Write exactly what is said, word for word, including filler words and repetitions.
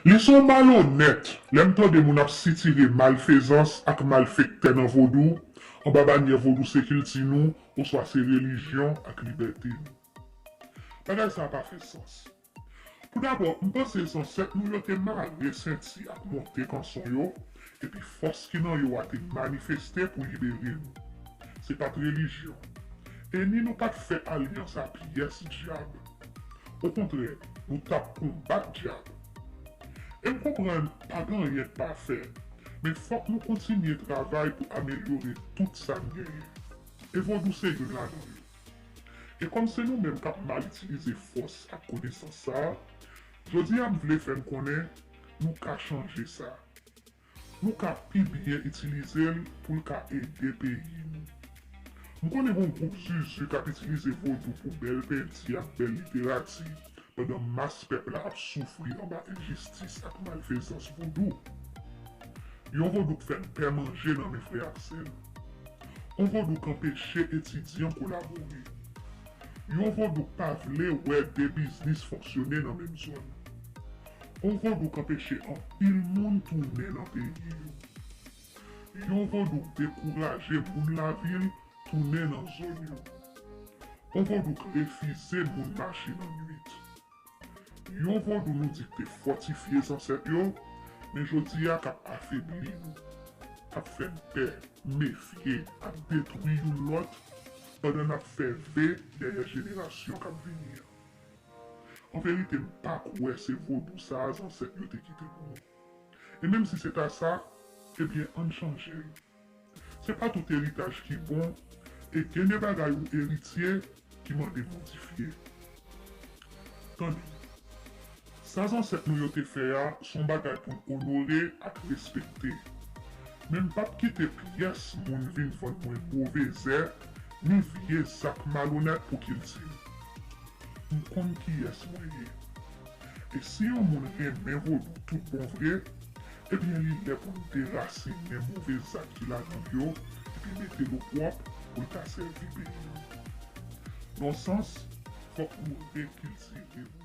Li se yon malonèt lè m tande moun ap sitire malfezans ak malfektè nan vodou anba banyè vodou se kilti nou oswa se relijyon ak libète nou. Bagay sa a pa fè sans. Poudabò, m panse zansèt nou yo te mare senti ak monte kanson yo, epi fòs ki nan yo a te manifeste pou libere nou. Se pa t relijyon. E ni nou pa t fè alyans a pyès dyab. Okontrè, nou t ap konbat dyab. E m konprann pa gen anyen k pafè, men fòk nou kontinye travay pou amelyore tout sa n genyen. E vodou se youn ladan yo. E kòm se nou menm k ap mal itilize fòs ak konesans sa a, jodi a m vle fè n konnen nou ka chanje sa. Nou ka pi byen itilize l pou l ka ede peyi nou. M konnen gen yon gwoup zuzu k ap itilize vodou pou bèl penti ak bèl literati, pandan mas pèp la ap soufri anba enjistis ak malfezans vodou. Yon vodou k fè n pè manje nan men frè ak sè l. Yon vodou k anpeche etidyan kolabore. Yon vodou k pa vle wè de biznis fonksyone nan menm zòn. Yon vodou k anpeche anpil moun tounen nan peyi yo. Yon vodou k dekouraje moun lavil tounen nan zòn yo. Yon vodou k refize moun mache nan nwit. Yon vodou nou di k te fòtifye zansèt yo, men jodi a k ap afebli nou, k ap fè n pè, mefye, ap detwi youn lòt, pandan n ap fè ve dèyè jenerasyon k ap vini an. An verite, m pa kwè se vodou sa a zansèt yo te kite pou nou. E menm si se ta sa, ebyen, ann chanje l. Se pa tout eritaj ki bon, e gen de bagay ou eritye ki mande modifye. Tande, sa zansèt nou yo te fè a se yon bagay pou n onore ak respekte. Men m p ap kite pyès moun vin vann mwen move zè ni vye zak malonèt pou kilti m. M konn kiyès mwen ye. E si yon moun renmen vodou tout bon vre, ebyen li lè pou l derasinen move zak ki ladan l yo epi mete l opwòp pou l ka sèvi peyi nou. Nan sans, fòk nou rekiltive nou.